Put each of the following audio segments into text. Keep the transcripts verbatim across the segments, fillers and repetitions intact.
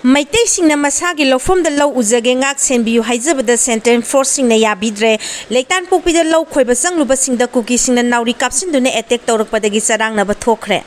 ꯃꯩꯇꯩꯁꯤꯡꯅ ꯃꯁꯥꯒꯤ ꯂꯧꯐꯝꯗ ꯂꯧ ꯎꯖꯒꯦ, ꯉꯥꯛ ꯁꯦꯟꯕꯤꯌꯨ ꯍꯥꯏꯖꯕꯗ ꯁꯦꯟꯇ꯭ꯔꯦꯜ ꯐꯣꯔꯁꯁꯤꯡꯅ ꯌꯥꯕꯤꯗ꯭ꯔꯦ꯫ ꯂꯩꯇꯥꯟꯄꯣꯛꯄꯤꯗ ꯂꯧ ꯈꯣꯏꯕ ꯆꯪꯂꯨꯕꯁꯤꯡꯗ ꯀꯨꯀꯤꯁꯤꯡꯅ ꯅꯥꯎꯔꯤ ꯀꯥꯞꯁꯤꯟꯗꯨꯅ ꯑꯦꯇꯦꯛ ꯇꯧꯔꯛꯄꯗꯒꯤ ꯆꯔꯥꯡꯅꯕ ꯊꯣꯛꯈ꯭ꯔꯦ꯫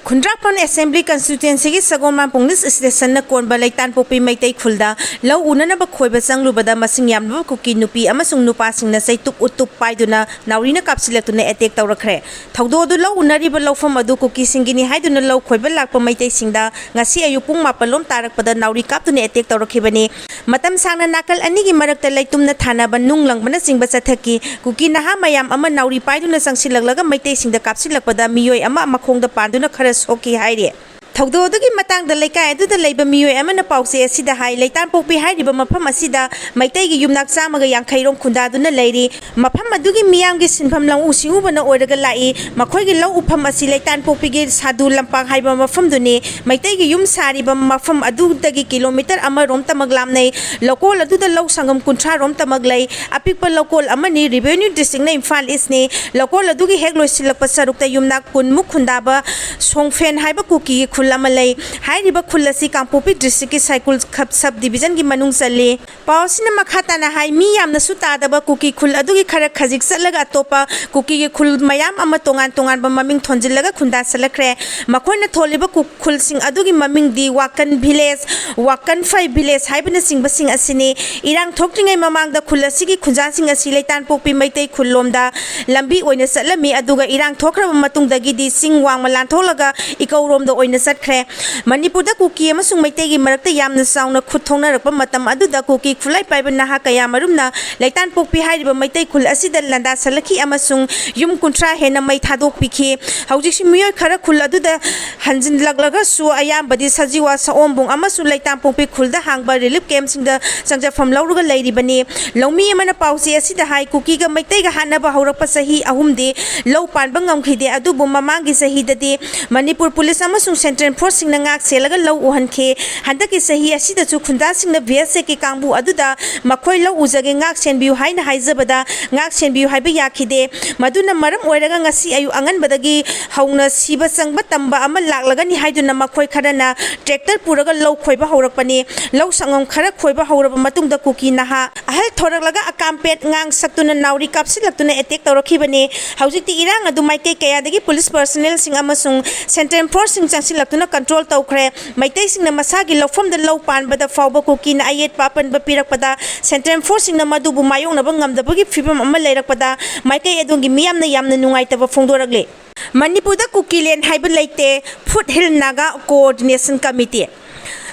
ꯈꯨꯟꯗ꯭ꯔꯥꯛꯄꯝ ꯑꯦꯁꯦꯝꯕ꯭ꯂꯤ ꯀꯟꯁꯇꯤꯇ꯭ꯋꯦꯟꯁꯤꯒꯤ ꯁꯒꯣꯜꯕꯟ ꯄꯨꯂꯤꯁ ꯁ꯭ꯇꯦꯁꯟꯅ ꯀꯣꯟꯕ ꯂꯩꯇꯥꯟꯄꯣꯛꯄꯤ ꯃꯩꯇꯩ ꯈꯨꯜꯗ ꯂꯧ ꯎꯅꯅꯕ ꯈꯣꯏꯕ ꯆꯪꯂꯨꯕꯗ ꯃꯁꯤꯡ ꯌꯥꯝꯂꯕ ꯀꯨꯀꯤ ꯅꯨꯄꯤ ꯑꯃꯁꯨꯡ ꯅꯨꯄꯥꯁꯤꯡꯅ ꯆꯩꯇꯨꯞ ꯎꯇꯨꯞ ꯄꯥꯏꯗꯨꯅ ꯅꯥꯎꯔꯤꯅ ꯀꯥꯞꯁꯤꯜꯂꯛꯇꯨꯅ ꯑꯦꯇꯦꯛ ꯇꯧꯔꯛꯈ꯭ꯔꯦ꯫ ꯊꯧꯗꯣꯛ ꯑꯗꯨ ꯂꯧ ꯎꯅꯔꯤꯕ ꯂꯧꯐꯝ ꯑꯗꯨ ꯀꯨꯀꯤꯁꯤꯡꯒꯤꯅꯤ ꯍꯥꯏꯗꯨꯅ ꯂꯧ ꯈꯣꯏꯕ ꯂꯥꯛꯄ ꯃꯩꯇꯩꯁꯤꯡꯗ ꯉꯁꯤ ꯑꯌꯨꯛ ꯄꯨꯡ ꯃꯥꯄꯜ ꯂꯣꯝ ꯇꯥꯔꯛꯄꯗ ꯅꯥꯎꯔꯤ ꯀꯥꯞꯇꯨꯅ ꯑꯦꯇꯦꯛ ꯇꯧꯔꯛꯈꯤꯕꯅꯤ꯫ ꯃꯇꯝ ꯁꯥꯡꯅ ꯅꯥꯀꯜ ꯑꯅꯤꯒꯤ ꯃꯔꯛꯇ ꯂꯩꯇꯨꯝꯅ ꯊꯥꯅꯕ, ꯅꯨꯡ ꯂꯪꯕꯅꯆꯤꯡꯕ ꯆꯠꯊꯈꯤ꯫ ꯀꯨꯀꯤ ꯅꯍꯥ ꯃꯌꯥꯝ ꯑꯃ ꯅꯥꯎꯔꯤ ꯄꯥꯏꯗꯨꯅ ꯆꯪꯁꯤꯜꯂꯛꯂꯒ ꯃꯩꯇꯩꯁꯤꯡꯗ ꯀꯥꯞꯁꯤꯜꯂꯛꯄꯗ ꯃꯤꯑꯣꯏ ꯑꯃ ꯃꯈꯣꯡꯗ ꯄꯥꯟꯗꯨꯅ ꯈꯔ ꯁꯣꯛꯈꯤ ꯍꯥꯏꯔꯤ꯫ ꯊꯧꯗꯣꯛ ꯑꯗꯨꯒꯤ ꯃꯇꯥꯡꯗ ꯂꯩꯀꯥꯏ ꯑꯗꯨꯗ ꯂꯩꯕ ꯃꯤꯑꯣꯏ ꯑꯃꯅ ꯄꯥꯎꯆꯦ ꯑꯁꯤꯗ ꯍꯥꯏ, ꯂꯩꯇꯥꯟꯄꯣꯛꯄꯤ ꯍꯥꯏꯔꯤꯕ ꯃꯐꯝ ꯑꯁꯤꯗ ꯃꯩꯇꯩꯒꯤ ꯌꯨꯝꯅꯥꯛ ꯆꯥꯝꯃꯒ ꯌꯥꯡꯈꯩ ꯔꯣꯝ ꯈꯨꯟꯗꯥꯗꯨꯅ ꯂꯩꯔꯤ꯫ ꯃꯐꯝ ꯑꯗꯨꯒꯤ ꯃꯤꯌꯥꯝꯒꯤ ꯁꯤꯟꯐꯝ ꯂꯧꯎ ꯁꯤꯡꯎꯕꯅ ꯑꯣꯏꯔꯒ ꯂꯥꯛꯏ꯫ ꯃꯈꯣꯏꯒꯤ ꯂꯧ ꯎꯐꯝ ꯑꯁꯤ ꯂꯩꯇꯥꯟꯄꯣꯛꯄꯤꯒꯤ ꯁꯥꯗꯨ ꯂꯝꯄꯥꯛ ꯍꯥꯏꯕ ꯃꯐꯝꯗꯨꯅꯤ꯫ ꯃꯩꯇꯩꯒꯤ ꯌꯨꯝ ꯁꯥꯔꯤꯕ ꯃꯐꯝ ꯑꯗꯨꯗꯒꯤ ꯀꯤꯂꯣꯃꯤꯇꯔ ꯑꯃꯔꯣꯝꯇꯃꯛ ꯂꯥꯞꯅꯩ꯫ ꯂꯧꯀꯣꯜ ꯑꯗꯨꯗ ꯂꯧ ꯁꯪꯒꯝ ꯀꯨꯟꯊ꯭ꯔꯥ ꯔꯣꯝꯇꯃꯛ ꯂꯩ꯫ ꯑꯄꯤꯛꯄ ꯂꯧꯀꯣꯜ ꯑꯃꯅꯤ꯫ ꯔꯦꯚꯦꯅ꯭ꯌꯨ ꯗꯤꯁꯇ꯭ꯔꯤꯛꯅ ꯏꯝꯐꯥꯜ ꯏꯁꯅꯤ꯫ ꯂꯧꯀꯣꯜ ꯑꯗꯨꯒꯤ ꯍꯦꯛ ꯂꯣꯏꯁꯤꯜꯂꯛꯄ ꯁꯔꯨꯛꯇ ꯌꯨꯝꯅꯥꯛ ꯀꯨꯟꯃꯨꯛ ꯈꯨꯟꯗꯥꯕ ꯁꯣꯡꯐꯦꯟ ꯍꯥꯏꯕ ꯀꯨꯀꯤꯒꯤ ꯈꯨꯜ ꯑꯃ ꯂꯩ꯫ ꯍꯥꯏꯔꯤꯕ ꯈꯨꯜ ꯑꯁꯤ ꯀꯥꯡꯄꯣꯛꯄꯤ ꯗꯤꯁꯇ꯭ꯔꯤꯛꯀꯤ ꯁꯥꯏꯀꯨꯜ ꯈꯞ ꯁꯕ ꯗꯤꯕꯤꯖꯟꯒꯤ ꯃꯅꯨꯡ ꯆꯜꯂꯤ꯫ ꯄꯥꯎ ꯑꯁꯤꯅ ꯃꯈꯥ ꯇꯥꯅ ꯍꯥꯏ, ꯃꯤ ꯌꯥꯝꯅꯁꯨ ꯇꯥꯗꯕ ꯀꯨꯀꯤ ꯈꯨꯜ ꯑꯗꯨꯒꯤ ꯈꯔ ꯈꯖꯤꯛ ꯆꯠꯂꯒ ꯑꯇꯣꯞꯄ ꯀꯨꯀꯤꯒꯤ ꯈꯨꯜ ꯃꯌꯥꯝ ꯑꯃ ꯇꯣꯉꯥꯟ ꯇꯣꯉꯥꯟꯕ ꯃꯃꯤꯡ ꯊꯣꯟꯖꯤꯜꯂꯒ ꯈꯨꯟꯗꯥꯁꯜꯂꯛꯈ꯭ꯔꯦ꯫ ꯃꯈꯣꯏꯅ ꯊꯣꯜꯂꯤꯕ ꯀꯨ-, ꯈꯨꯜꯁꯤꯡ ꯑꯗꯨꯒꯤ ꯃꯃꯤꯡꯗꯤ ꯋꯥꯀꯟ ꯚꯤꯂꯦꯖ, ꯋꯥꯀꯟꯐꯩ ꯚꯤꯂꯦꯖ ꯍꯥꯏꯕꯅꯆꯤꯡꯕꯁꯤꯡ ꯑꯁꯤꯅꯤ꯫ ꯏꯔꯥꯡ ꯊꯣꯛꯇ꯭ꯔꯤꯉꯩ ꯃꯃꯥꯡꯗ ꯈꯨꯜ ꯑꯁꯤꯒꯤ ꯈꯨꯟꯖꯥꯁꯤꯡ ꯑꯁꯤ ꯂꯩꯇꯥꯟꯄꯣꯛꯄꯤ ꯃꯩꯇꯩ ꯈꯨꯜꯂꯣꯝꯗ ꯂꯝꯕꯤ ꯑꯣꯏꯅ ꯆꯠꯂꯝꯃꯤ, ꯑꯗꯨꯒ ꯏꯔꯥꯡ ꯊꯣꯛꯈ꯭ꯔꯕ ꯃꯇꯨꯡꯗꯒꯤꯗꯤ ꯆꯤꯡ ꯋꯥꯡꯃ ꯂꯥꯟꯊꯣꯛꯂꯒ ꯏꯀꯧꯔꯣꯝꯗ ꯑꯣꯏꯅ ꯆꯠꯈ꯭ꯔꯦ꯫ ꯃꯅꯤꯄꯨꯔꯗ ꯀꯨꯀꯤ ꯑꯃꯁꯨꯡ ꯃꯩꯇꯩꯒꯤ ꯃꯔꯛꯇ ꯌꯥꯝꯅ ꯆꯥꯎꯅ ꯈꯨꯠ ꯊꯣꯛꯅꯔꯛꯄ ꯃꯇꯝ ꯑꯗꯨꯗ ꯀꯨꯀꯤ ꯈꯨꯠꯂꯥꯏ ꯄꯥꯏꯕ ꯅꯍꯥ ꯀꯌꯥ ꯃꯔꯨꯝꯅ ꯂꯩꯇꯥꯟꯄꯣꯛꯄꯤ ꯍꯥꯏꯔꯤꯕ ꯃꯩꯇꯩ ꯈꯨꯜ ꯑꯁꯤꯗ ꯂꯥꯟꯗꯥꯁꯜꯂꯛꯈꯤ ꯑꯃꯁꯨꯡ ꯌꯨꯝ ꯀꯨꯟꯊ꯭ꯔꯥ ꯍꯦꯟꯅ ꯃꯩ ꯊꯥꯗꯣꯛꯄꯤꯈꯤ꯫ ꯍꯧꯖꯤꯛꯁꯨ ꯃꯤꯑꯣꯏ ꯈꯔ ꯈꯨꯜ ꯑꯗꯨꯗ ꯍꯟꯖꯤꯜꯂꯛꯂꯒꯁꯨ ꯑꯌꯥꯝꯕꯗꯤ ꯁꯖꯤꯋꯥ, ꯁꯑꯣꯝꯕꯨꯡ ꯑꯃꯁꯨꯡ ꯂꯩꯇꯥꯟꯄꯣꯛꯄꯤ ꯈꯨꯜꯗ ꯍꯥꯡꯕ ꯔꯤꯂꯤꯐ ꯀꯦꯝꯞꯁꯤꯡꯗ ꯆꯪꯖꯐꯝ ꯂꯧꯔꯒ ꯂꯩꯔꯤꯕꯅꯤ꯫ ꯂꯧꯃꯤ ꯑꯃꯅ ꯄꯥꯎꯆꯦ ꯑꯁꯤꯗ ꯍꯥꯏ, ꯀꯨꯀꯤꯒ ꯃꯩꯇꯩꯒ ꯍꯥꯠꯅꯕ ꯍꯧꯔꯛꯄ ꯆꯍꯤ ꯑꯍꯨꯝꯗꯤ ꯂꯧ ꯄꯥꯟꯕ ꯉꯝꯈꯤꯗꯦ, ꯑꯗꯨꯕꯨ ꯃꯃꯥꯡꯒꯤ ꯆꯍꯤꯗꯗꯤ ꯃꯅꯤꯄꯨꯔ ꯄꯨꯂꯤꯁ ꯑꯃꯁꯨꯡ ꯁꯦꯟꯇ꯭ꯔꯦꯜ ꯐꯣꯔꯁꯁꯤꯡꯅ ꯉꯥꯛ ꯁꯦꯜꯂꯒ ꯂꯧ ꯎꯍꯟꯈꯤ꯫ ꯍꯟꯗꯛꯀꯤ ꯆꯍꯤ ꯑꯁꯤꯗꯁꯨ ꯈꯨꯟꯖꯥꯁꯤꯡꯅ ꯚꯤ ꯑꯦꯁ ꯑꯦꯒꯤ ꯀꯥꯡꯕꯨ ꯑꯗꯨꯗ ꯃꯈꯣꯏ ꯂꯧ ꯎꯖꯒꯦ, ꯉꯥꯛ ꯁꯦꯟꯕꯤꯌꯨ ꯍꯥꯏꯅ ꯍꯥꯏꯖꯕꯗ ꯉꯥꯛ ꯁꯦꯟꯕꯤꯌꯨ ꯍꯥꯏꯕ ꯌꯥꯈꯤꯗꯦ꯫ ꯃꯗꯨꯅ ꯃꯔꯝ ꯑꯣꯏꯔꯒ ꯉꯁꯤ ꯑꯌꯨꯛ ꯑꯉꯟꯕꯗꯒꯤ ꯍꯧꯅ ꯁꯤꯕ ꯆꯪꯕ ꯇꯝꯕ ꯑꯃ ꯂꯥꯛꯂꯒꯅꯤ ꯍꯥꯏꯗꯨꯅ ꯃꯈꯣꯏ ꯈꯔꯅ ꯇ꯭ꯔꯦꯛꯇꯔ ꯄꯨꯔꯒ ꯂꯧ ꯈꯣꯏꯕ ꯍꯧꯔꯛꯄꯅꯤ꯫ ꯂꯧ ꯁꯪꯒꯝ ꯈꯔ ꯈꯣꯏꯕ ꯍꯧꯔꯕ ꯃꯇꯨꯡꯗ ꯀꯨꯀꯤ ꯅꯍꯥ ꯑꯍꯜ ꯊꯣꯔꯛꯂꯒ ꯑꯀꯥꯝꯄꯦꯠ ꯉꯥꯡ ꯁꯛꯇꯨꯅ ꯅꯥꯎꯔꯤ ꯀꯥꯞꯁꯤꯜꯂꯛꯇꯨꯅ ꯑꯦꯇꯦꯛ ꯇꯧꯔꯛꯈꯤꯕꯅꯤ꯫ ꯍꯧꯖꯤꯛꯇꯤ ꯏꯔꯥꯡ ꯑꯗꯨ ꯃꯥꯏꯀꯩ ꯀꯌꯥꯗꯒꯤ ꯄꯨꯂꯤꯁ ꯄꯔꯁꯅꯦꯜꯁꯤꯡ ꯑꯃꯁꯨꯡ ꯁꯦꯟꯇ꯭ꯔꯦꯜ ꯐꯣꯔꯁꯁꯤꯡ ꯆꯪꯁꯤꯜꯂꯛꯇꯨꯅ ꯀꯟꯇ꯭ꯔꯣꯜ ꯇꯧꯈ꯭ꯔꯦ꯫ ꯃꯩꯇꯩꯁꯤꯡꯅ ꯃꯁꯥꯒꯤ ꯂꯧꯐꯝꯗ ꯂꯧ ꯄꯥꯟꯕꯗ ꯐꯥꯎꯕ ꯀꯨꯀꯤꯅ ꯑꯌꯦꯠꯄ ꯑꯄꯟꯕ ꯄꯤꯔꯛꯄꯗ ꯁꯦꯟꯇ꯭ꯔꯦꯜ ꯐꯣꯔꯁꯁꯤꯡꯅ ꯃꯗꯨꯕꯨ ꯃꯥꯌꯣꯛꯅꯕ ꯉꯝꯗꯕꯒꯤ ꯐꯤꯕꯝ ꯑꯃ ꯂꯩꯔꯛꯄꯗ ꯃꯥꯏꯀꯩ ꯑꯗꯣꯝꯒꯤ ꯃꯤꯌꯥꯝꯅ ꯌꯥꯝꯅ ꯅꯨꯡꯉꯥꯏꯇꯕ ꯐꯣꯡꯗꯣꯔꯛꯂꯤ꯫ ꯃꯅꯤꯄꯨꯔꯗ ꯀꯨꯀꯤꯂꯦꯟ ꯍꯥꯏꯕ ꯂꯩꯇꯦ, foot hill Naga coordination committee.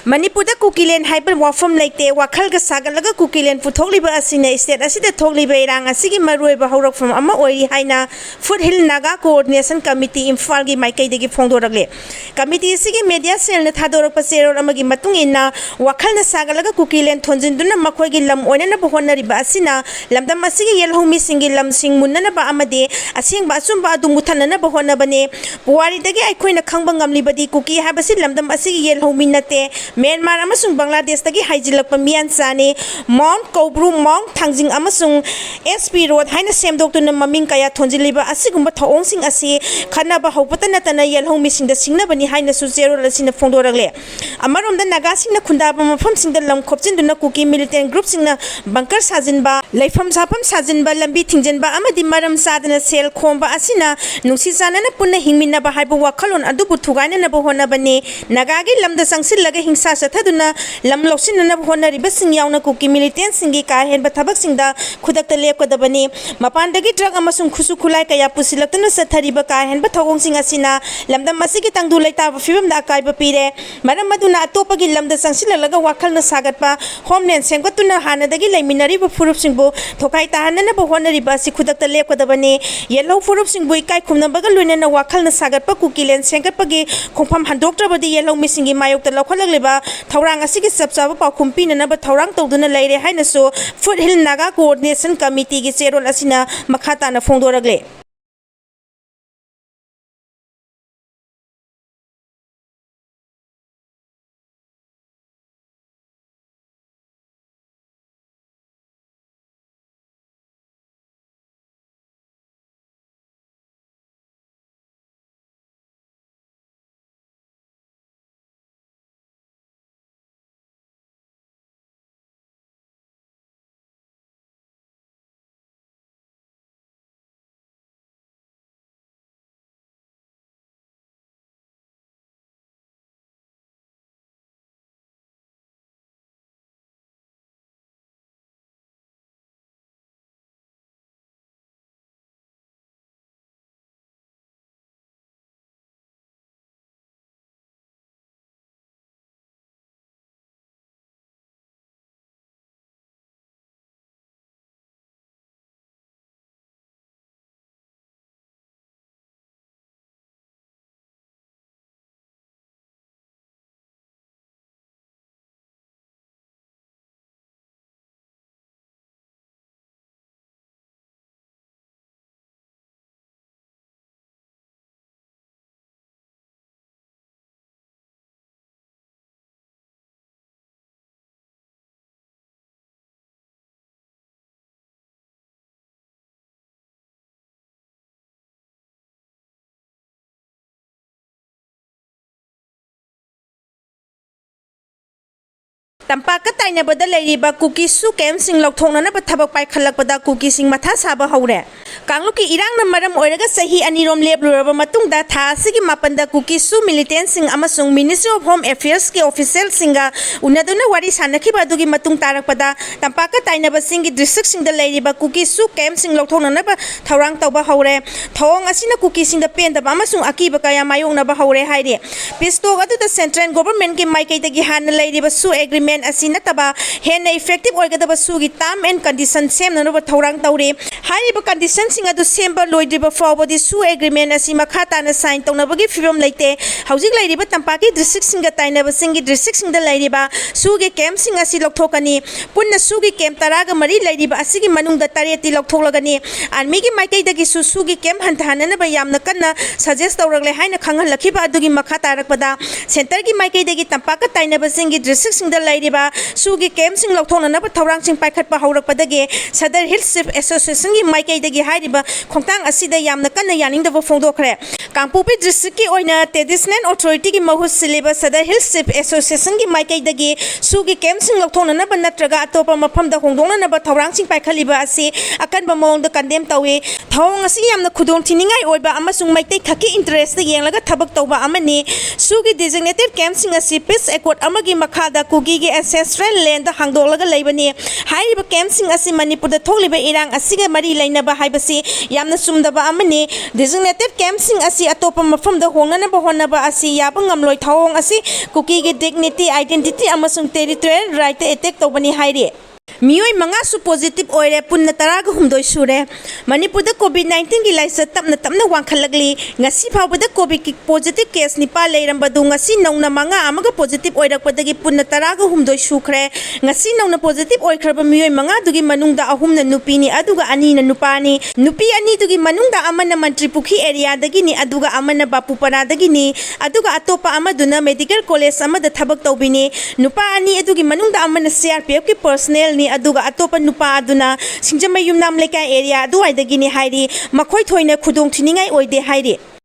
ꯃꯅꯤꯄꯨꯔꯗ ꯀꯨꯀꯤꯂꯦꯟ ꯍꯥꯏꯕ ꯋꯥꯐꯝ ꯂꯩꯇꯦ, ꯋꯥꯈꯜꯒ ꯁꯥꯒꯠꯂꯒ ꯀꯨꯀꯤꯂꯦꯟ ꯄꯨꯊꯣꯛꯂꯤꯕ ꯑꯁꯤꯅ ꯁ꯭ꯇꯦꯠ ꯑꯁꯤꯗ ꯊꯣꯛꯂꯤꯕ ꯏꯔꯥꯡ ꯑꯁꯤꯒꯤ ꯃꯔꯨꯑꯣꯏꯕ ꯍꯧꯔꯛꯐꯝ ꯑꯃ ꯑꯣꯏꯔꯤ ꯍꯥꯏꯅ foot hill Naga coordination committee ꯏꯝꯐꯥꯜꯒꯤ ꯃꯥꯏꯀꯩꯗꯒꯤ ꯐꯣꯡꯗꯣꯔꯛꯂꯤ꯫ ꯀꯃꯤꯇꯤ ꯑꯁꯤꯒꯤ ꯃꯦꯗꯤꯌꯥ ꯁꯦꯜꯅ ꯊꯥꯗꯣꯔꯛꯄ ꯆꯦꯔꯣꯜ ꯑꯃꯒꯤ ꯃꯇꯨꯡ ꯏꯟꯅ, ꯋꯥꯈꯜꯅ ꯁꯥꯒꯠꯂꯒ ꯀꯨꯀꯤꯂꯦꯟ ꯊꯣꯟꯖꯤꯟꯗꯨꯅ ꯃꯈꯣꯏꯒꯤ ꯂꯝ ꯑꯣꯏꯅꯅꯕ ꯍꯣꯠꯅꯔꯤꯕ ꯑꯁꯤꯅ ꯂꯝꯗꯝ ꯑꯁꯤꯒꯤ ꯌꯦꯜꯍꯧꯃꯤꯁꯤꯡꯒꯤ ꯂꯝꯁꯤꯡ ꯃꯨꯟꯅꯅꯕ ꯑꯃꯗꯤ ꯑꯁꯦꯡꯕ ꯑꯆꯨꯝꯕ ꯑꯗꯨ ꯃꯨꯊꯠꯅꯅꯕ ꯍꯣꯠꯅꯕꯅꯤ꯫ ꯄꯨꯋꯥꯔꯤꯗꯒꯤ ꯑꯩꯈꯣꯏꯅ ꯈꯪꯕ ꯉꯝꯂꯤꯕꯗꯤ ꯀꯨꯀꯤ ꯍꯥꯏꯕꯁꯤ ꯂꯝꯗꯝ ꯑꯁꯤꯒꯤ ꯌꯦꯜꯍꯧꯃꯤ ꯅꯠꯇꯦ꯫ ꯃ꯭ꯌꯥꯟꯃꯥꯔ ꯑꯃꯁꯨꯡ ꯕꯪꯒ꯭ꯂꯥꯗꯦꯁꯇꯒꯤ ꯍꯥꯏꯖꯤꯜꯂꯛꯄ ꯃꯤꯌꯥꯟꯆꯥꯅꯤ꯫ ꯃꯥꯎꯟꯠ ꯀꯧꯕ꯭ꯔꯨ, ꯃꯥꯎꯟꯠ ꯊꯥꯡꯖꯤꯡ ꯑꯃꯁꯨꯡ ꯑꯦꯁ ꯄꯤ ꯔꯣꯗ ꯍꯥꯏꯅ ꯁꯦꯝꯗꯣꯛꯇꯨꯅ ꯃꯃꯤꯡ ꯀꯌꯥ ꯊꯣꯟꯖꯤꯜꯂꯤꯕ ꯑꯁꯤꯒꯨꯝꯕ ꯊꯧꯑꯣꯡꯁꯤꯡ ꯑꯁꯤ ꯈꯠꯅꯕ ꯍꯧꯕꯇ ꯅꯠꯇꯅ ꯌꯦꯜꯍꯧꯃꯤꯁꯤꯡꯗ ꯁꯤꯡꯅꯕꯅꯤ ꯍꯥꯏꯅꯁꯨ ꯆꯦꯔꯣꯜ ꯑꯁꯤꯅ ꯐꯣꯡꯗꯣꯔꯛꯂꯦ꯫ ꯑꯃꯔꯣꯝꯗ ꯅꯥꯒꯥꯁꯤꯡꯅ ꯈꯨꯟꯗꯥꯕ ꯃꯐꯝꯁꯤꯡꯗ ꯂꯝ ꯈꯣꯞꯆꯤꯟꯗꯨꯅ ꯀꯨꯀꯤ ꯃꯤꯂꯤꯇꯦꯟ ꯒ꯭ꯔꯨꯞꯁꯤꯡꯅ ꯕꯪꯀꯔ ꯁꯥꯖꯤꯟꯕ, ꯂꯩꯐꯝ ꯁꯥꯐꯝ ꯁꯥꯖꯤꯟꯕ, ꯂꯝꯕꯤ ꯊꯤꯡꯖꯤꯟꯕ ꯑꯃꯗꯤ ꯃꯔꯝ ꯆꯥꯗꯅ ꯁꯦꯜ ꯈꯣꯝꯕ ꯑꯁꯤꯅ ꯅꯨꯡꯁꯤ ꯆꯥꯟꯅꯅ ꯄꯨꯟꯅ ꯍꯤꯡꯃꯤꯟꯅꯕ ꯍꯥꯏꯕ ꯋꯥꯈꯜꯂꯣꯟ ꯑꯗꯨꯕꯨ ꯊꯨꯒꯥꯏꯅꯅꯕ ꯍꯣꯠꯅꯕꯅꯤ꯫ ꯅꯥꯒꯥꯒꯤ ꯂꯝꯗ ꯆꯪꯁꯤꯜꯂꯒ ꯍꯤꯡꯁꯥ ꯆꯠꯊꯗꯨꯅ ꯂꯝ ꯂꯧꯁꯤꯟꯅꯅꯕ ꯍꯣꯠꯅꯔꯤꯕꯁꯤꯡ ꯌꯥꯎꯅ ꯀꯨꯀꯤ ꯃꯤꯂꯤꯇꯦꯟꯁꯤꯡꯒꯤ ꯀꯥ ꯍꯦꯟꯕ ꯊꯕꯛꯁꯤꯡꯗ ꯈꯨꯗꯛꯇ ꯂꯦꯞꯀꯗꯕꯅꯤ꯫ ꯃꯄꯥꯟꯗꯒꯤ ꯗ꯭ꯔꯒ ꯑꯃꯁꯨꯡ ꯈꯨꯠꯁꯨ ꯈꯨꯠꯂꯥꯏ ꯀꯌꯥ ꯄꯨꯁꯤꯜꯂꯛꯇꯨꯅ ꯆꯠꯊꯔꯤꯕ ꯀꯥ ꯍꯦꯟꯕ ꯊꯧꯑꯣꯡꯁꯤꯡ ꯑꯁꯤꯅ ꯂꯝꯗꯝ ꯑꯁꯤꯒꯤ ꯇꯪꯗꯨ ꯂꯩꯇꯥꯕ ꯐꯤꯕꯝꯗ ꯑꯀꯥꯏꯕ ꯄꯤꯔꯦ꯫ ꯃꯔꯝ ꯑꯗꯨꯅ ꯑꯇꯣꯞꯄꯒꯤ ꯂꯝꯗ ꯆꯪꯁꯤꯜꯂꯛꯂꯒ ꯋꯥꯈꯜꯅ ꯁꯥꯒꯠꯄ ꯍꯣꯝꯂꯦꯟ ꯁꯦꯝꯒꯠꯇꯨꯅ ꯍꯥꯟꯅꯗꯒꯤ ꯂꯩꯃꯤꯟꯅꯔꯤꯕ ꯐꯨꯔꯨꯞꯁꯤꯡꯕꯨ ꯊꯣꯈꯥꯏ ꯇꯥꯍꯟꯅꯅꯕ ꯍꯣꯠꯅꯔꯤꯕ ꯑꯁꯤ ꯈꯨꯗꯛꯇ ꯂꯦꯞꯀꯗꯕꯅꯤ꯫ ꯌꯦꯜꯍꯧ ꯐꯨꯔꯨꯞꯁꯤꯡꯕꯨ ꯏꯀꯥꯏ ꯈꯨꯝꯅꯕꯒ ꯂꯣꯏꯅꯅ ꯋꯥꯈꯜꯅ ꯁꯥꯒꯠꯄ ꯀꯨꯀꯤꯂꯦꯟ ꯁꯦꯝꯒꯠꯄꯒꯤ ꯈꯣꯡꯐꯝ ꯍꯟꯗꯣꯛꯇ꯭ꯔꯕꯗꯤ ꯌꯦꯜꯍꯧꯃꯤꯁꯤꯡꯒꯤ ꯃꯥꯌꯣꯛꯇ ꯂꯧꯈꯠꯂꯛꯂꯤꯕ ꯊꯧꯔꯥꯡ ꯑꯁꯤꯒꯤ ꯆꯞ ꯆꯥꯕ ꯄꯥꯎꯈꯨꯝ ꯄꯤꯅꯅꯕ ꯊꯧꯔꯥꯡ ꯇꯧꯗꯨꯅ ꯂꯩꯔꯦ ꯍꯥꯏꯅꯁꯨ ꯐꯨꯠ ꯍꯤꯜ ꯅꯥꯒꯥ ꯀꯣꯑꯣꯔꯗꯤꯅꯦꯁꯟ ꯀꯃꯤꯇꯤꯒꯤ ꯆꯦꯔꯣꯜ ꯑꯁꯤꯅ ꯃꯈꯥ ꯇꯥꯅ ꯐꯣꯡꯗꯣꯔꯛꯂꯦ꯫ ꯇꯝꯄꯥꯛꯀ ꯇꯥꯏꯅꯕꯗ ꯂꯩꯔꯤꯕ ꯀꯨꯀꯤ ꯁꯨ ꯀꯦꯝꯞꯁꯤꯡ ꯂꯧꯊꯣꯛꯅꯅꯕ ꯊꯕꯛ ꯄꯥꯏꯈꯠꯂꯛꯄꯗ ꯀꯨꯀꯤꯁꯤꯡ ꯃꯊꯥ ꯁꯥꯕ ꯍꯧꯔꯦ꯫ ꯀꯥꯡꯂꯨꯞꯀꯤ ꯏꯔꯥꯡꯅ ꯃꯔꯝ ꯑꯣꯏꯔꯒ ꯆꯍꯤ ꯑꯅꯤꯔꯣꯝ ꯂꯦꯞꯂꯨꯔꯕ ꯃꯇꯨꯡꯗ ꯊꯥ ꯑꯁꯤꯒꯤ ꯃꯥꯄꯟꯗ ꯀꯨꯀꯤ ꯁꯨ ꯃꯤꯂꯤꯇꯦꯟꯁꯤꯡ ꯑꯃꯁꯨꯡ Ministry of Home Affairsꯀꯤ ꯑꯣꯐꯤꯁꯤꯌꯦꯜꯁꯤꯡꯒ ꯎꯅꯗꯨꯅ ꯋꯥꯔꯤ ꯁꯥꯅꯈꯤꯕ ꯑꯗꯨꯒꯤ ꯃꯇꯨꯡ ꯇꯥꯔꯛꯄꯗ ꯇꯝꯄꯥꯛꯀ ꯇꯥꯏꯅꯕꯁꯤꯡꯒꯤ ꯗꯤꯁꯇ꯭ꯔꯤꯛꯁꯤꯡꯗ ꯂꯩꯔꯤꯕ ꯀꯨꯀꯤ ꯁꯨ ꯀꯦꯝꯞꯁꯤꯡ ꯂꯧꯊꯣꯛꯅꯅꯕ ꯊꯧꯔꯥꯡ ꯇꯧꯕ ꯍꯧꯔꯦ꯫ ꯊꯧꯑꯣꯡ ꯑꯁꯤꯅ ꯀꯨꯀꯤꯁꯤꯡꯗ ꯄꯦꯟꯗꯕ ꯑꯃꯁꯨꯡ ꯑꯀꯤꯕ ꯀꯌꯥ ꯃꯥꯌꯣꯛꯅꯕ ꯍꯧꯔꯦ ꯍꯥꯏꯔꯤ꯫ ꯄꯤꯁ ꯇꯣꯛ ꯑꯗꯨꯗ ꯁꯦꯟꯇ꯭ꯔꯦꯜ ꯒꯣꯚꯔꯟꯃꯦꯟꯠꯀꯤ ꯃꯥꯏꯀꯩꯗꯒꯤ ꯍꯥꯟꯅ ꯂꯩꯔꯤꯕ ꯁꯨ ꯑꯦꯒ꯭ꯔꯤꯃꯦꯟꯠ ꯑꯁꯤ ꯅꯠꯇꯕ ꯍꯦꯟꯅ ꯏꯐꯦꯛꯇꯤꯚ ꯑꯣꯏꯒꯗꯕ ꯁꯨꯒꯤ ꯇꯥꯔꯝ ꯑꯦꯟ ꯀꯟꯗꯤꯁꯟ ꯁꯦꯝꯅꯅꯕ ꯊꯧꯔꯥꯡ ꯇꯧꯔꯤ꯫ ꯍꯥꯏꯔꯤꯕ ꯀꯟꯗꯤꯁꯟꯁꯤꯡ ꯑꯗꯨ ꯁꯦꯝꯕ ꯂꯣꯏꯗ꯭ꯔꯤꯕ ꯐꯥꯎꯕꯗꯤ ꯁꯨ ꯑꯦꯒ꯭ꯔꯤꯃꯦꯟꯠ ꯑꯁꯤ ꯃꯈꯥ ꯇꯥꯅ ꯁꯥꯏꯟ ꯇꯧꯅꯕꯒꯤ ꯐꯤꯕꯝ ꯂꯩꯇꯦ꯫ ꯍꯧꯖꯤꯛ ꯂꯩꯔꯤꯕ ꯇꯝꯄꯥꯛꯀꯤ ꯗꯤꯁꯇ꯭ꯔꯤꯛꯁꯤꯡꯒ ꯇꯥꯏꯅꯕꯁꯤꯡꯒꯤ ꯗꯤꯁꯇ꯭ꯔꯤꯛꯁꯤꯡꯗ ꯂꯩꯔꯤꯕ ꯁꯨꯒꯤ ꯀꯦꯝꯞꯁꯤꯡ ꯑꯁꯤ ꯂꯧꯊꯣꯛꯀꯅꯤ꯫ ꯄꯨꯟꯅ ꯁꯨꯒꯤ ꯀꯦꯝꯞ ꯇꯔꯥꯒ ꯃꯔꯤ ꯂꯩꯔꯤꯕ ꯑꯁꯤꯒꯤ ꯃꯅꯨꯡꯗ ꯇꯔꯦꯠꯇꯤ ꯂꯧꯊꯣꯛꯂꯒꯅꯤ꯫ ꯑꯥꯔꯃꯤꯒꯤ ꯃꯥꯏꯀꯩꯗꯒꯤꯁꯨ ꯁꯨꯒꯤ ꯀꯦꯝꯞ ꯍꯟꯊꯍꯟꯅꯅꯕ ꯌꯥꯝꯅ ꯀꯟꯅ ꯁꯖꯦꯁ ꯇꯧꯔꯛꯂꯦ ꯍꯥꯏꯅ ꯈꯪꯍꯜꯂꯛꯈꯤꯕ ꯑꯗꯨꯒꯤ ꯃꯈꯥ ꯇꯥꯔꯛꯄꯗ ꯁꯦꯟꯇꯔꯒꯤ ꯃꯥꯏꯀꯩꯗꯒꯤ ꯇꯝꯄꯥꯛꯀ ꯇꯥꯏꯅꯕꯁꯤꯡꯒꯤ ꯗꯤꯁꯇ꯭ꯔꯤꯛꯁꯤꯡꯗ ꯂꯩꯔꯤꯕ ꯁꯨꯒꯤ ꯀꯦꯝꯞꯁꯤꯡ ꯂꯧꯊꯣꯛꯅꯅꯕ ꯊꯧꯔꯥꯡꯁꯤꯡ ꯄꯥꯏꯈꯠꯄ ꯍꯧꯔꯛꯄꯗꯒꯤ ꯁꯗꯔ ꯍꯤꯜꯁ ꯆꯤꯐ ꯑꯦꯁꯣꯁꯤꯌꯦꯁꯟꯒꯤ ꯃꯥꯏꯀꯩꯗꯒꯤ ꯍꯥꯏꯔꯤꯕ ꯈꯣꯡꯊꯥꯡ ꯑꯁꯤꯗ ꯌꯥꯝꯅ ꯀꯟꯅ ꯌꯥꯅꯤꯡꯗꯕ ꯐꯣꯡꯗꯣꯛꯈ꯭ꯔꯦ꯫ ꯀꯥꯡꯄꯣꯛꯄꯤ ꯗꯤꯁꯇ꯭ꯔꯤꯛꯀꯤ ꯑꯣꯏꯅ ꯇ꯭ꯔꯦꯗꯤꯁꯅꯦꯜ ꯑꯣꯊꯣꯔꯤꯇꯤꯒꯤ ꯃꯍꯨꯠ ꯁꯤꯜꯂꯤꯕ ꯁꯗꯔ ꯍꯤꯜꯁ ꯆꯤꯐ ꯑꯦꯁꯣꯁꯤꯌꯦꯁꯟꯒꯤ ꯃꯥꯏꯀꯩꯗꯒꯤ ꯁꯨꯒꯤ ꯀꯦꯝꯞꯁꯤꯡ ꯂꯧꯊꯣꯛꯅꯅꯕ ꯅꯠꯇ꯭ꯔꯒ ꯑꯇꯣꯞꯄ ꯃꯐꯝꯗ ꯍꯣꯡꯗꯣꯛꯅꯅꯕ ꯊꯧꯔꯥꯡꯁꯤꯡ ꯄꯥꯏꯈꯠꯂꯤꯕ ꯑꯁꯤ ꯑꯀꯟꯕ ꯃꯑꯣꯡꯗ ꯀꯟꯗꯦꯝ ꯇꯧꯏ꯫ ꯊꯧꯑꯣꯡ ꯑꯁꯤ ꯌꯥꯝꯅ ꯈꯨꯗꯣꯡꯊꯤꯅꯤꯡꯉꯥꯏ ꯑꯣꯏꯕ ꯑꯃꯁꯨꯡ ꯃꯩꯇꯩ ꯈꯛꯀꯤ ꯏꯟꯇꯔꯦꯁꯇ ꯌꯦꯡꯂꯒ ꯊꯕꯛ ꯇꯧꯕ ꯑꯃꯅꯤ꯫ ꯁꯨꯒꯤ ꯗꯤꯖꯤꯒꯅꯦꯇꯦꯗ ꯀꯦꯝꯞꯁꯤꯡ ꯑꯁꯤ ꯄꯤꯁ ꯑꯦꯀꯣꯔꯗ ꯑꯃꯒꯤ ꯃꯈꯥꯗ ꯀꯨꯀꯤꯒꯤ ꯑꯦꯟꯁꯦꯁꯇ꯭ꯔꯦꯜ ꯂꯦꯟꯗ ꯍꯥꯡꯗꯣꯛꯂꯒ ꯂꯩꯕꯅꯤ꯫ ꯍꯥꯏꯔꯤꯕ ꯀꯦꯝꯞꯁꯤꯡ ꯑꯁꯤ ꯃꯅꯤꯄꯨꯔꯗ ꯊꯣꯛꯂꯤꯕ ꯏꯔꯥꯡ ꯑꯁꯤꯒ ꯃꯔꯤ ꯂꯩꯅꯕ ꯍꯥꯏꯕꯁꯤ ꯌꯥꯝꯅ ꯆꯨꯝꯗꯕ ꯑꯃꯅꯤ꯫ ꯗꯤꯖꯤꯒꯅꯦꯇꯦꯗ ꯀꯦꯝꯞꯁꯤꯡ ꯑꯁꯤ ꯑꯇꯣꯞꯄ ꯃꯐꯝꯗ ꯍꯣꯡꯅꯅꯕ ꯍꯣꯠꯅꯕ ꯑꯁꯤ ꯌꯥꯕ ꯉꯝꯂꯣꯏ꯫ ꯊꯧꯑꯣꯡ ꯑꯁꯤ ꯀꯨꯀꯤꯒꯤ ꯗꯤꯒꯅꯤꯇꯤ, ꯑꯥꯏꯗꯦꯟꯇꯤꯇꯤ ꯑꯃꯁꯨꯡ ꯇꯦꯔꯤꯇꯣꯔꯤꯌꯦꯜ ꯔꯥꯏꯠꯇ ꯑꯦꯇꯦꯛ ꯇꯧꯕꯅꯤ ꯍꯥꯏꯔꯤ꯫ ꯃꯤꯑꯣꯏ ꯃꯉꯥꯁꯨ ꯄꯣꯖꯤꯇꯤꯚ ꯑꯣꯏꯔꯦ, ꯄꯨꯟꯅ ꯇꯔꯥꯒ ꯍꯨꯝꯗꯣꯏ ꯁꯨꯔꯦ꯫ ꯃꯅꯤꯄꯨꯔꯗ ꯀꯣꯚꯤꯗ ꯅꯥꯏꯟꯇꯤꯟꯒꯤ ꯂꯥꯏꯆꯠ ꯇꯞꯅ ꯇꯞꯅ ꯋꯥꯡꯈꯠꯂꯛꯂꯤ꯫ ꯉꯁꯤ ꯐꯥꯎꯕꯗ ꯀꯣꯚꯤꯗꯀꯤ ꯄꯣꯖꯤꯇꯤꯚ ꯀꯦꯁ ꯅꯤꯄꯥ ꯂꯩꯔꯝꯕꯗꯨ ꯉꯁꯤ ꯅꯧꯅ ꯃꯉꯥ ꯑꯃꯒ ꯄꯣꯖꯤꯇꯤꯚ ꯑꯣꯏꯔꯛꯄꯗꯒꯤ ꯄꯨꯟꯅ ꯇꯔꯥꯒ ꯍꯨꯝꯗꯣꯏ ꯁꯨꯈ꯭ꯔꯦ꯫ ꯉꯁꯤ ꯅꯧꯅ ꯄꯣꯖꯤꯇꯤꯚ ꯑꯣꯏꯈ꯭ꯔꯕ ꯃꯤꯑꯣꯏ ꯃꯉꯥꯗꯨꯒꯤ ꯃꯅꯨꯡꯗ ꯑꯍꯨꯝꯅ ꯅꯨꯄꯤꯅꯤ, ꯑꯗꯨꯒ ꯑꯅꯤꯅ ꯅꯨꯄꯥꯅꯤ꯫ ꯅꯨꯄꯤ ꯑꯅꯤꯗꯨꯒꯤ ꯃꯅꯨꯡꯗ ꯑꯃꯅ ꯃꯟꯇ꯭ꯔꯤꯄꯨꯈ꯭ꯔꯤ ꯑꯦꯔꯤꯌꯥꯗꯒꯤꯅꯤ, ꯑꯗꯨꯒ ꯑꯃꯅ ꯕꯥꯄꯨꯄꯔꯥꯗꯒꯤꯅꯤ, ꯑꯗꯨꯒ ꯑꯇꯣꯞꯄ ꯑꯃꯗꯨꯅ ꯃꯦꯗꯤꯀꯦꯜ ꯀꯣꯂꯦꯖ ꯑꯃꯗ ꯊꯕꯛ ꯇꯧꯕꯤꯅꯤ꯫ ꯅꯨꯄꯥ ꯑꯅꯤ ꯑꯗꯨꯒꯤ ꯃꯅꯨꯡꯗ ꯑꯃꯅ ꯁꯤ ꯑꯥꯔ ꯄꯤ ꯑꯦꯐꯀꯤ ꯄꯔꯁꯅꯦꯜꯅꯤ, ꯑꯗꯨꯒ ꯑꯇꯣꯞꯄ ꯅꯨꯄꯥ ꯑꯗꯨꯅ ꯁꯤꯡꯖꯃꯩ ꯌꯨꯝꯅꯥꯝ ꯂꯩꯀꯥꯏ ꯑꯦꯔꯤꯌꯥ ꯑꯗꯨꯋꯥꯏꯗꯒꯤꯅꯤ ꯍꯥꯏꯔꯤ꯫ ꯃꯈꯣꯏ ꯊꯣꯏꯅ ꯈꯨꯗꯣꯡꯊꯤꯅꯤꯡꯉꯥꯏ ꯑꯣꯏꯗꯦ ꯍꯥꯏꯔꯤ꯫